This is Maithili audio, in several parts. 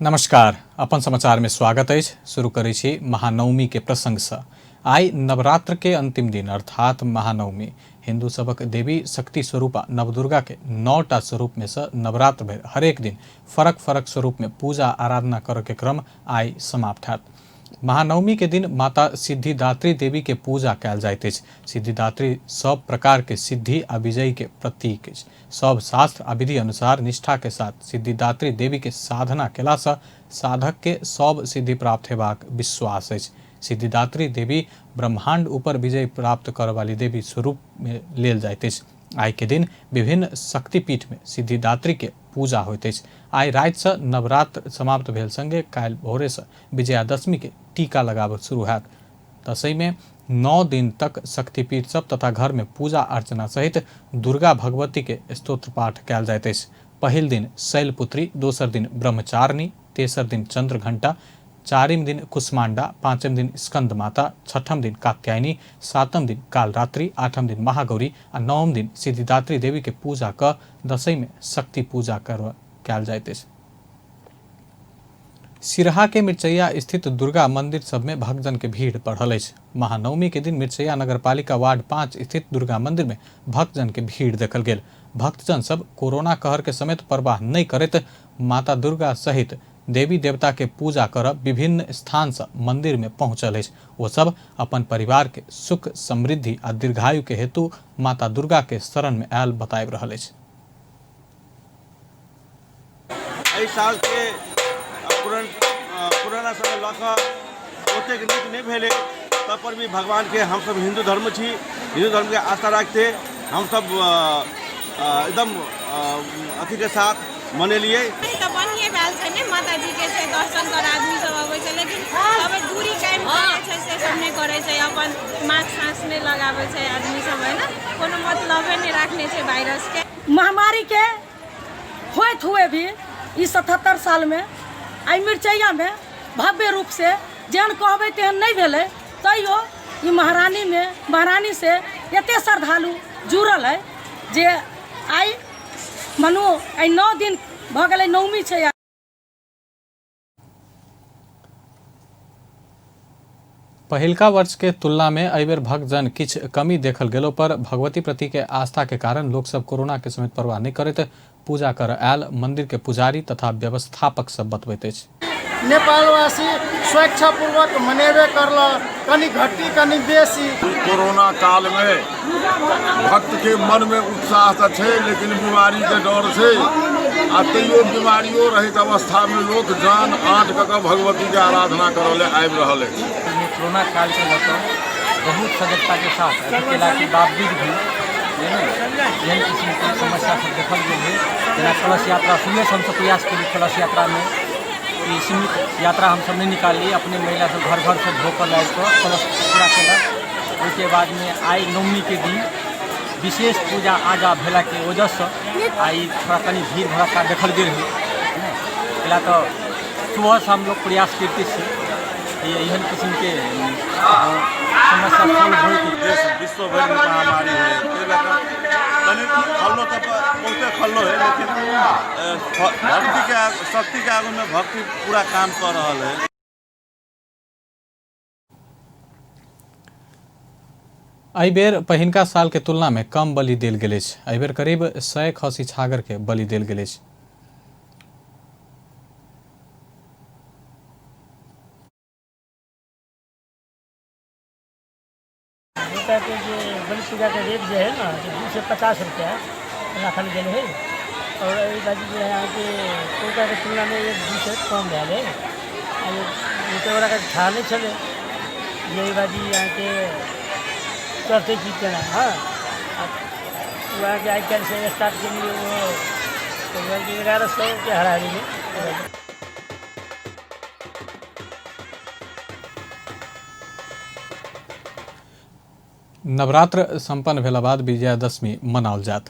नमस्कार, अपन समाचार में स्वागत अछि। शुरू करै छी महानवमी के प्रसंग से। आइ नवरात्र के अंतिम दिन अर्थात महानवमी हिंदू सबक देवी शक्ति स्वरूपा नवदुर्गा के 9टा स्वरूप में से नवरात्र भरि हरेक दिन फरक फरक स्वरूप में पूजा आराधना करऽ के क्रम आइ समाप्त हैत। महानवमी के दिन माता सिद्धिदात्री देवी के पूजा कयल जाइत अछि। सिद्धिदात्री सब प्रकार के सिद्धि आ विजयी के प्रतीक अछि। सब शास्त्र आ विधि अनुसार निष्ठा के साथ सिद्धिदात्री देवी के साधना केला सँ साधक के सब सिद्धि प्राप्त हेबाक विश्वास अछि। सिद्धिदात्री देवी ब्रह्मांड ऊपर विजय प्राप्त करऽ वाली देवी स्वरूप में लेल जाइत अछि। आइ के दिन विभिन्न शक्तिपीठ में सिद्धिदात्री के पूजा होइत अछि। आइ राति सँ नवरात्र समाप्त भेल संगे काल्हि भोरे सँ विजयादशमी के टीका लगाबऽ शुरू हैत। दशई में 9 दिन तक शक्तिपीठ सब तथा घर में पूजा अर्चना सहित दुर्गा भगवती के स्तोत्र पाठ कयल जाइत अछि। पहिल दिन शैलपुत्री, दोसर दिन ब्रह्मचारिणी, तेसर दिन चंद्रघंटा, चारिम दिन कुष्मांडा, पांचम दिन स्कंद माता, छठम दिन कात्यायनी, सातम दिन कालरात्रि, आठम दिन महागौरी आ नवम दिन सिद्धिदात्री देवी के पूजा क दशई में शक्ति पूजा कयल जाइत अछि। सिरहा के मिरचैया स्थित दुर्गा मंदिर सब में भक्तजन के भीड़ बढ़ल अछि। महानवमी के दिन मिरचैया नगरपालिका वार्ड 5 स्थित दुर्गा मंदिर में भक्तजन के भीड़ देखल गेल। भक्तजन सब कोरोना कहर के समेत परवाह नहीं करैत माता दुर्गा सहित देवी देवता के पूजा कर विभिन्न स्थान से मंदिर में पहुंचल अछि। ओ सब अपन परिवार के सुख समृद्धि आ दीर्घायु के हेतु माता दुर्गा के शरण में आयल बताबि रहल अछि। एहि सालके पुराना समय लऽ कऽ ओतेक नीक नहि भेलै, तब पर भी भगवानके हमसभ हिन्दू धर्म छी, हिन्दू धर्मके आस्था राखिते हमसभ एकदम अथीके साथ मनेलियै। तऽ बढ़िए भेल छै ने, माताजीके छै दर्शन कर आदमी सब अबै छै, लेकिन तब दूरी कायम करै छै से सब नहि करै छै, अपन मास्क तास्क नहि लगाबै छै आदमी सब, है ने, कोनो मतलबे नहि राखने छै वायरसके। महामारीके होइत हुए भी ई 77 सालमे आइ मिरचैयामे भव्य रूपसँ जेहन कहबै तेहन नहि भेलै, तैयो ई महारानीमे महारानीसँ एते श्रद्धालु जुड़ल अइ जे आइ मनु आइ 9 दिन भऽ गेलै, नवमी छै। पहिलका वर्ष के तुलना में एहि बेर भक्तजन किछु कमी देखल गेलो पर भगवती प्रति के आस्था के कारण लोक सब कोरोना के समेत परवाह नहीं करैत पूजा कर आयल मंदिर के पुजारी तथा व्यवस्थापक सब बतबैत अछि। नेपालवासी स्वेच्छापूर्वक मनेबे करल, कनि घटी कनि बेसी। कोरोना काल में भक्त के मन में उत्साह तऽ छै, लेकिन बीमारी के डर छै, आ तैयो बीमारियो रहित अवस्था में लोक जान आँट कऽ कऽ भगवती के आराधना करऽ लए आबि रहल अछि। कोरोना काल के लऽ कऽ बहुत सजगता के साथ अथी केला के बावजूद भी जे ने एहन किस्म के समस्या सब देखल गेल है, जेना कलश यात्रा शुरुए से हमसब प्रयास केली कलश यात्रा में कि सीमित यात्रा हमसब नहि निकालली, अपने महिला सब घर घर से ढो कऽ लाबि कऽ कलश पूरा केलक। ओहिके बादमे आइ नवमी के दिन विशेष पूजा आजा भेला के वजहसँ आइ थोड़ा कनि भीड़ भड़क्का देखल गेल है। एला तऽ सुबहसँ हम लोग प्रयास करिते छी कि एहन किस्मके समस्या सॉल्व होइके। देश विश्व भरिमे महामारी है, ताहि लऽ कऽ कनि खल्लो तऽ बहुते खल्लो है, लेकिन भक्तिके शक्तिके आगूमे भक्ति पूरा काम कऽ रहल है। एहि बेर पहिनका साल के तुलना में कम बलि देल गेल अछि। एहि बेर करीब 100 खसी छागर के बलि देल गेल अछि। के जे बलि पूजा के रेट जे है ना, 250 रुपया राखल गेल है, और एहि बाजू जे है अहाँके कोका के तुलना में 1-2 कम भेल है। ओकरा के था नहीं छलै जे एहि बाजू अहाँके चलतै की केना। हाँ, अहाँके आइ काल्हि से स्टार्ट केलियै ओ 1100 के हराहारीमे। नवरात्र संपन्न भेला बाद विजयादशमी मनाओल जायत।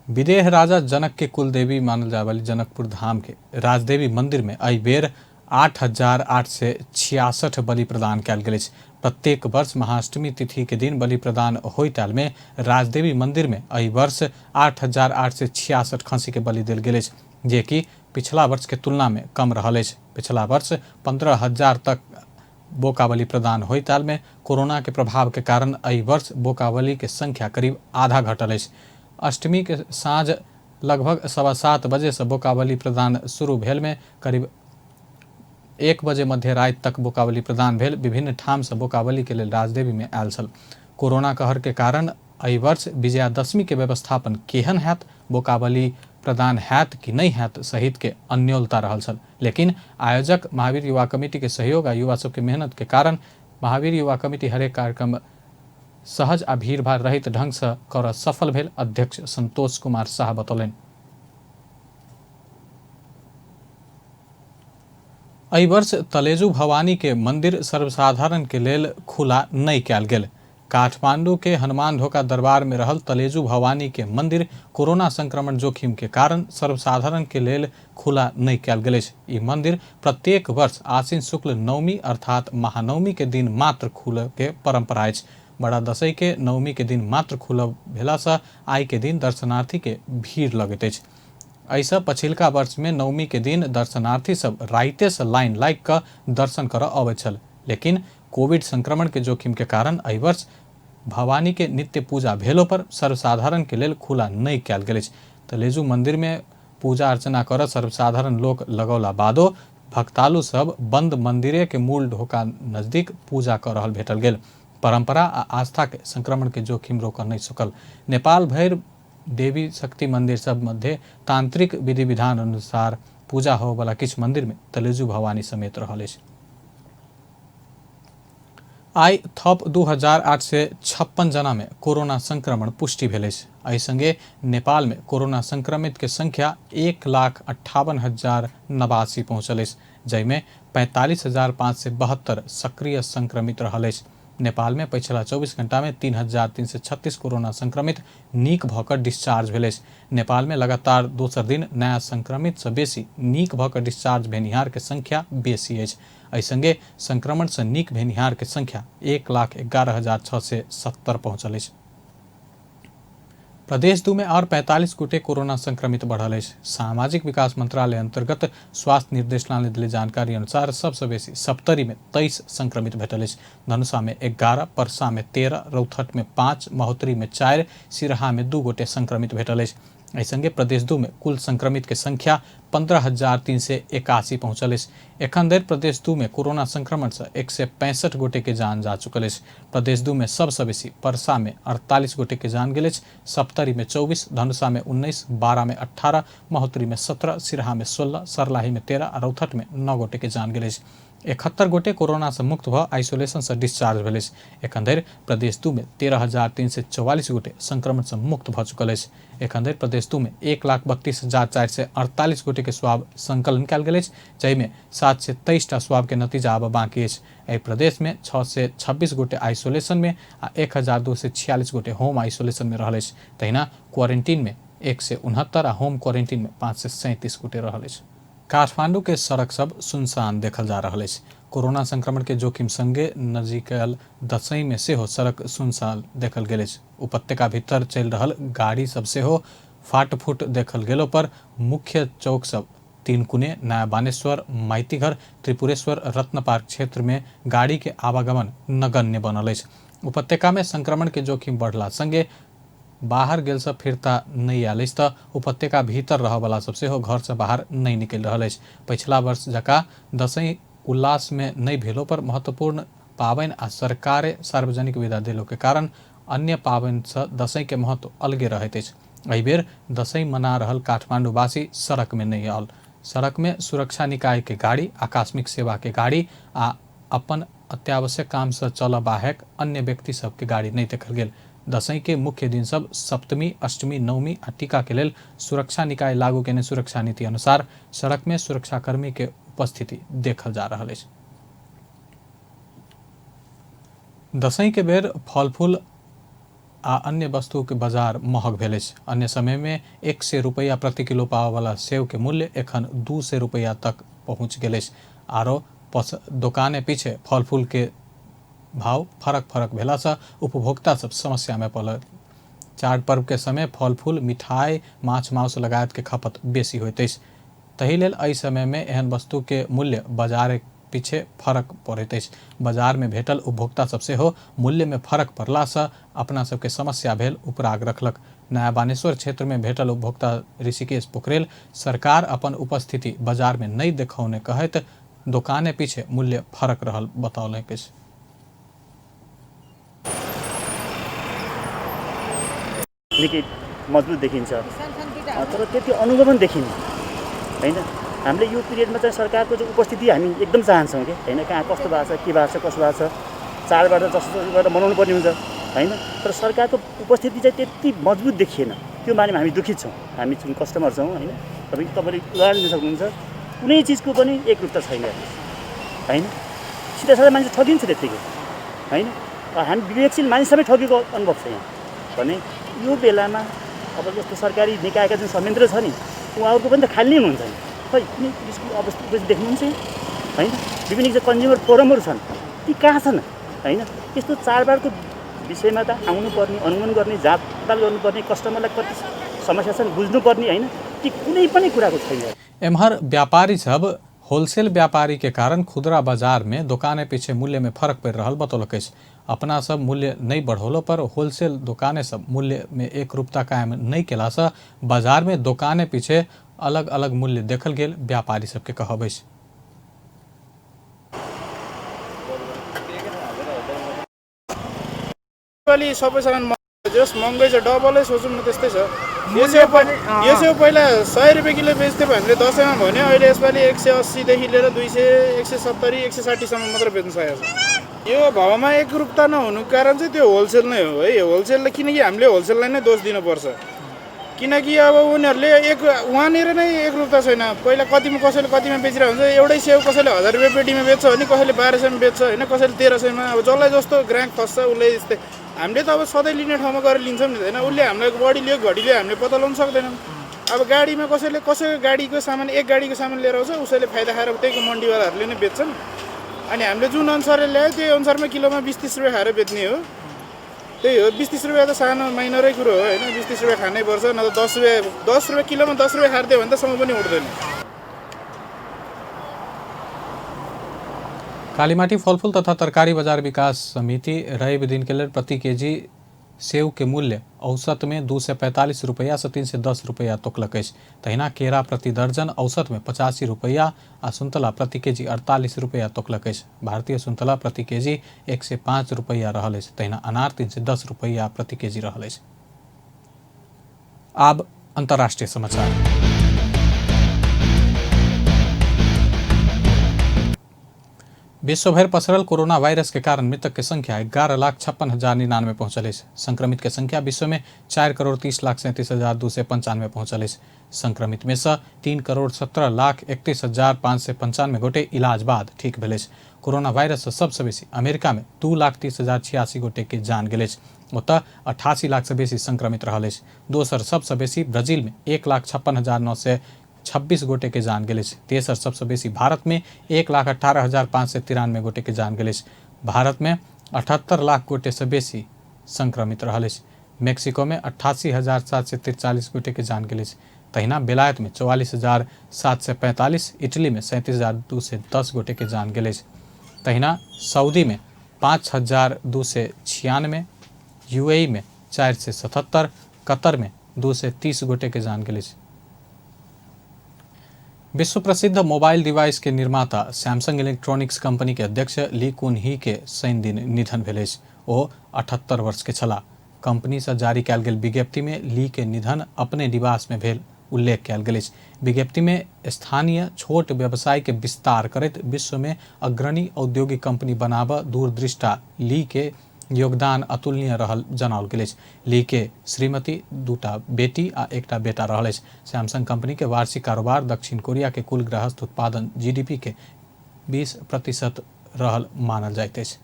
विदेह राजा जनक के कुलदेवी मानल जाय वाली जनकपुर धाम के राजदेवी मंदिर में एहि बेर 8,866 बलि प्रदान कयल गेल अछि। प्रत्येक वर्ष महाअष्टमी तिथि के दिन बलि प्रदान होइत आयल में राजदेवी मंदिर में एहि वर्ष 8,866 खसी के बलि देल गेल अछि। जे कि पिछला वर्ष के तुलना में कम रहल अछि। पिछला वर्ष 15,000 तक बोकाबली प्रदान होइत आयल में कोरोना के प्रभाव के कारण एहि वर्ष बोकाबली के संख्या करीब आधा घटल अछि। अष्टमी के साँझ लगभग 7:15 बजे से बोकाबली प्रदान शुरू भेल में करीब 1 बजे मध्य राति तक बोकाबली प्रदान भेल। विभिन्न ठाम से बोकाबली के लेल राजदेवी में आयल छल। कोरोना कहर के कारण एहि वर्ष विजयादशमी के व्यवस्थापन केहन हैत, बोकाबली प्रदान हैत कि नहीं हैत सहित के अन्योलता रहल छल। लेकिन आयोजक महावीर युवा कमेटी के सहयोग आ युवा सबके मेहनत के कारण महावीर युवा कमेटी हरेक कार्यक्रम सहज आ भीड़भाड़ रहित ढंग से कर सफल भेल अध्यक्ष संतोष कुमार शाह बतौलनि। एहि वर्ष तलेजू भवानी के मंदिर सर्वसाधारण के लेल खुला नहीं कयल गेल। काठमांडू के हनुमान ढोका दरबार में रहल तलेजू भवानी के मंदिर कोरोना संक्रमण जोखिम के कारण सर्वसाधारण के लेल खुला नहीं कयल गेल अछि। ई मंदिर प्रत्येक वर्ष आश्विन शुक्ल नवमी अर्थात महानवमी के दिन मात्र खुलऽ के परंपरा अछि। बड़ा दशई के नवमी के दिन मात्र खुलल भेलासँ आइ के दिन दर्शनार्थी के भीड़ लगैत अछि। एहिसँ पछिलका वर्ष में नवमी के दिन दर्शनार्थी सब राइते से लाइन लागि कऽ दर्शन करऽ अबैत छल। लेकिन कोविड संक्रमण के जोखिम के कारण एहि वर्ष भवानी के नित्य पूजा भेलो पर सर्वसाधारण के लेल खुला नहीं कयल गेल अछि। तलेजू मंदिर में पूजा अर्चना कर सर्वसाधारण लोक लगौला बादो भक्तालु सब बंद मंदिरे के मूल ढोका नजदीक पूजा कर रहल भेटल गेल। परंपरा आ आस्था के संक्रमण के जोखिम रोकऽ नहीं सकल। नेपाल भरि देवी शक्ति मंदिर सब मध्य तांत्रिक विधि विधान अनुसार पूजा होवला किछु मंदिर में तलेजू भवानी समेत रहल अछि। आइ थप 2,856 जना में कोरोना संक्रमण पुष्टि भेल अछि। एहि संगे नेपाल में कोरोना संक्रमित के संख्या 1,58,089 पहुँचल अछि, जाहिमे 45,572 सक्रिय संक्रमित रहल अछि। नेपाल में पछिला 24 घंटा में 3,336 कोरोना संक्रमित नीक भऽ कऽ डिस्चार्ज भेल अछि। नेपाल में लगातार दोसर दिन नया संक्रमित से बेसी नीक भऽ कऽ डिस्चार्ज भेनिहार के संख्या बेसी अछि। एहि संगे संक्रमण से नीक भेनिहार के संख्या 1,11,670 पहुँचल अछि। प्रदेश 2 में और 45 गोटे कोरोना संक्रमित बढ़ल अछि। सामाजिक विकास मंत्रालय अंतर्गत स्वास्थ्य निर्देशनालय देले जानकारी अनुसार सबसँ बेसी सप्तरी में 23 संक्रमित भेटल अछि। धनुषा में 11, परसा में 13, रौथट में 5, महोत्तरी में 4, सिरहा में 2 गोटे संक्रमित भेटल अछि। एहि संगे प्रदेश 2 में कुल संक्रमित के संख्या 15,381 पहुँचल अछि। एखन धरि प्रदेश 2 में कोरोना संक्रमण से 165 गोटे के जान जा चुकल अछि। प्रदेश 2 में सबसँ बेसी परसा में 48 गोटे के जान गेल अछि। सप्तरी में 24, धनुषा में 19, बारा में 18, महोत्तरी में 17, सिरहा में 16, सरलाही में 13 आ रौथट में 9 गोटे के जान गेल अछि। 71 गोटे कोरोना से मुक्त भऽ आइसोलेशन से डिस्चार्ज भेल अछि। एखन धरि प्रदेश 2 में 13,344 गोटे संक्रमण से मुक्त भऽ चुकल अछि। एखन धरि प्रदेश 2 में 1,32,448 गोटे के स्वाब संकलन कयल गेल अछि, जाहिमे 723 टा स्वाब के नतीजा आब बाकी अछि। एहि प्रदेश में 626 गोटे आइसोलेशन में आ 1,246 गोटे होम आइसोलेशन में रहल अछि। तहिना क्वारेंटीन में 169 आ होम क्वारेंटीन में 537 गोटे रहल अछि। काठमांडू के सड़क सब सुनसान देखल जा रहल अछि। कोरोना संक्रमण के जोखिम संगे नजीक आयल दशई में सेहो सड़क सुनसान देखल गेल अछि। उपत्यका भीतर चलि रहल गाड़ी सब सेहो फाटफूट देखल गेलो पर मुख्य चौक सब तीनकुने, नया बानेश्वर, माइतीघर, त्रिपुरेश्वर, रत्न पार्क क्षेत्र में गाड़ी के आवागमन नगण्य बनल अछि। उपत्यका में संक्रमण के जोखिम बढ़ला संगे बाहर गेल सब फिरता नहि आयल अछि तऽ उपत्यका भीतर रहयवला सब सेहो घर से बाहर नहि निकलि रहल अछि। पछिला वर्ष जकाँ दशई उल्लास में नहि भेलो पर महत्वपूर्ण पाबनि आ सरकारे सार्वजनिक विदा देलो के कारण अन्य पाबनि से दशई के महत्व अलगे रहैत अछि। एहि बेर दशई मना रहल काठमांडूवासी सड़क में नहि आयल। सड़क में सुरक्षा निकाय के गाड़ी, आकस्मिक सेवा के गाड़ी आ अपन अत्यावश्यक काम से चलऽ बाहेक अन्य व्यक्ति सबके गाड़ी नहि देखल गेल। दशई के मुख्य दिन सब सप्तमी, अष्टमी, नवमी आ टीका के लेल सुरक्षा निकाय लागू केने सुरक्षा नीति अनुसार सड़क में सुरक्षाकर्मी के उपस्थिति देखल जा रहल अछि। दशई के बेर फल फूल आ अन्य वस्तु के बाजार महग भेल अछि। अन्य समय में 100 रुपैया प्रति किलो पावऽवला सेव के मूल्य एखन 200 रुपैया तक पहुँच गेल अछि। आरो दोकाने पीछे फल फूल के भाव फरक फरक भेलासँ उपभोक्ता सब समस्या में पड़ल। चाड पर्व के समय फल फूल, मिठाई, माछ मांस लगायत के खपत बेसी होइत अछि। ताहि लेल एहि समय में एहन वस्तु के मूल्य बाजार पीछे फरक पड़ैत अछि। बाजार में भेटल उपभोक्ता सब सेहो मूल्य में फरक पड़ला से अपना सबके समस्या भेल उपराग रखलक। नया बानेश्वर क्षेत्र में भेटल उपभोक्ता ऋषिकेश पोखरेल सरकार अपन उपस्थिति बाजार में नहीं देखौने कहैत दोकाने पीछे मूल्य फरक रहल बतौलक अछि। निकै मजबुत देखिन्छ, तर त्यति अनुगमन देखिन्न होइन। हामीले यो पिरियडमा चाहिँ सरकारको चाहिँ उपस्थिति हामी एकदम चाहन्छौँ कि होइन, कहाँ कस्तो भएको छ, के भएको छ, कसो भएको छ, चाडबाड जस्तो गरेर मनाउनु पर्ने हुन्छ होइन। तर सरकारको उपस्थिति चाहिँ त्यति मजबुत देखिएन, त्यो मानेमा हामी दुखित छौँ। हामी जुन कस्टमर छौँ होइन, तपाईँले उदाहरण दिन सक्नुहुन्छ, कुनै चिजको पनि एकरूपता छैन होइन। सिधा साधा मान्छे ठगिन्छ त्यत्तिकै होइन। हामी विवेकशील मानिसमै ठगेको अनुभव छ यहाँ भने यो बेलामा अब जस्तो सरकारी निकायका जुन संयन्त्र छ नि, उहाँहरूको पनि त खाली नै हुनुहुन्छ नि, खै कुनै पुलिसको अवस्था उपस्थित देख्नुहुन्छ होइन। विभिन्न कन्ज्युमर फोरमहरू छन्, ती कहाँ छन् होइन। यस्तो चाडबाडको विषयमा त आउनुपर्ने, अनुगमन गर्ने, जाँच पडताल गर्नुपर्ने, कस्टमरलाई कति समस्या छन् बुझ्नुपर्ने होइन, ती कुनै पनि कुराको छैन। एम्हर व्यापारी सब होलसेल व्यापारी के कारण खुदरा बाजार में दोकाने पीछे मूल्य में फरक पड़ रहा बतौलक अछि। अपना सब मूल्य नहीं बढ़ौलो पर होलसेल दोकाने सब मूल्य में एकरूपता कायम नहीं केला से बाजार में दोकाने पीछे अलग अलग मूल्य देखल गेल व्यापारी सबके कहब अछि। सबै सामान जस महँगै छ, डबलै सोचौँ न त्यस्तै छ। यो स्याउ पहिला 100 रुपियाँ किलो बेच्थ्यो हामीले दसैँमा भन्यो, अहिले यसपालि 180 देखि लिएर 200, 170, 160सम्म मात्र बेच्न सकेको छ। यो भाउमा एकरूपता नहुनुको कारण चाहिँ त्यो होलसेल नै हो है। होलसेललाई किनकि हामीले होलसेललाई नै दोष दिनुपर्छ, किनकि अब उनीहरूले एक वहाँनिर नै एकरूपता छैन। पहिला कतिमा कसैले कतिमा बेचिरहेको हुन्छ, एउटै स्याउ कसैले 1000 रुपियाँ पेटीमा बेच्छ भने कसैले 1200मा बेच्छ होइन, कसैले 1300मा। अब जसलाई जस्तो ग्राहक फस्छ उसले यस्तै। हामीले त अब सधैँ लिने ठाउँमा गएर लिन्छौँ नि त होइन, उसले हामीलाई बढी लियो घटी लियो हामीले पत्ता लगाउनु सक्दैनौँ। अब गाडीमा कसैले कसैको गाडीको सामान एक गाडीको सामान लिएर आउँछ, उसैले फाइदा खाएर त्यहीको मन्डीवालाहरूले नै बेच्छन्। अनि हामीले जुन अनुसारले ल्यायो त्यही अनुसारमा किलोमा 20-30 रुपियाँ खाएर बेच्ने हो। त्यही हो, 20-30 रुपियाँ त सानो माइनरै कुरो हो होइन, 20-30 रुपियाँ खानै पर्छ, न त 10 रुपियाँ, 10 रुपियाँ किलोमा 10 रुपियाँ खाएर दियो भने त सम्म पनि उठ्दैन। कालीमाटी फलफूल तथा तरकारी बाजार विकास समिति रवि दिन के लेल प्रति केजी सेव के मूल्य औसत में 245 रुपया से 310 रुपया तोकलक अछि। तहिना केरा प्रति दर्जन औसत में 85 रुपया आ सुन्तला प्रति केजी 48 रुपया तोकलक अछि। भारतीय सुन्तला प्रति केजी 105 रुपया रहल अछि। तहिना अनार 310 रुपया प्रति केजी रहल अछि। आब अंतर्राष्ट्रीय समाचार। विश्वभर पसरल कोरोना वायरस के कारण मृतक के संख्या 11,56,099 पहुंचल अछि। संक्रमित के संख्या विश्व में 4,30,37,295 पहुंचल अछि। संक्रमित में से 3,17,31,595 गोटे इलाज बाद ठीक भेल अछि। कोरोना वायरस से सबसे बेसी अमेरिका में 2,30,086 गोटे के जान गेल अछि। ओतऽ 88 लाख से बेसी संक्रमित रहल अछि। दोसर सबसे बेसी ब्राजील में 1,56,926 गोटे के जान गेल अछि। तेसर सबसे बेसी भारत में 1,18,593 गोटे के जान गेल अछि। भारत में 78 लाख गोटे से बेसी संक्रमित रहल अछि। मेक्सिको में 88,743 गोटे के जान गेल अछि। तहिना बेलायत में 44,745, इटली में 37,210 गोटे के जान गेल अछि। तहिना सऊदी में 5,296, यूएई में 477, कतर में 230 गोटे के जान गेल अछि। विश्व प्रसिद्ध मोबाइल डिवाइस के निर्माता सैमसंग इलेक्ट्रॉनिक्स कंपनी के अध्यक्ष ली कुन ही के शनि दिन निधन भेल अछि। ओ 78 वर्ष के छलाह। कंपनी से जारी कयल गेल विज्ञप्ति में ली के निधन अपने निवास में भेल उल्लेख कयल गेल अछि। विज्ञप्ति में स्थानीय छोट व्यवसाय के विस्तार करैत विश्व में अग्रणी औद्योगिक कंपनी बनाबऽ दूरदृष्टा ली के योगदान अतुलनीय रहल जनाओल गेल अछि। ली के श्रीमती, 2टा बेटी आ 1टा बेटा रहल अछि। सैमसंग कंपनी के वार्षिक कारोबार दक्षिण कोरिया के कुल गृहस्थ उत्पादन जीडीपी के 20% रहल मानल जाइत अछि।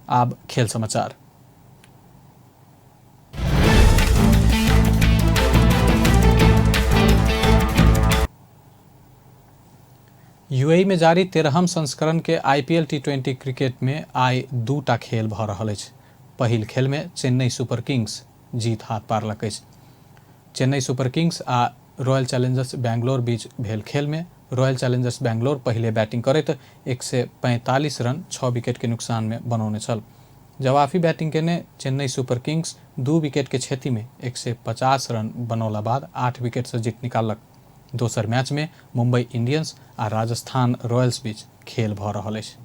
आब खेल समाचार। यूएई में जारी 13म संस्करण के आईपीएल टी20 क्रिकेट में आइ 2टा खेल भऽ रहल अछि। पहिल खेल में चेन्नई सुपर किंग्स जीत हाथ पारलक अछि। चेन्नई सुपर किंग्स आ रॉयल चैलेंजर्स बैंगलोर बीच भेल खेल में रॉयल चैलेंजर्स बैंगलोर पहिले बैटिंग करैत 145 रन 6 विकेट के नुकसान में बनौने छल। जवाफी बैटिंग केने चेन्नई सुपर किंग्स 2 विकेट के क्षति में 150 रन बनौला बाद 8 विकेट से जीत निकाललक। दोसर मैच में मुंबई इंडियंस आ राजस्थान रॉयल्स बीच खेल भऽ रहल अछि।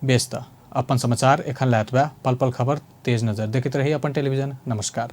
बेस तऽ अपन समाचार एखन लए एतबे। पल पल खबर तेज नजर देखैत रही अपन टेलीविजन। नमस्कार।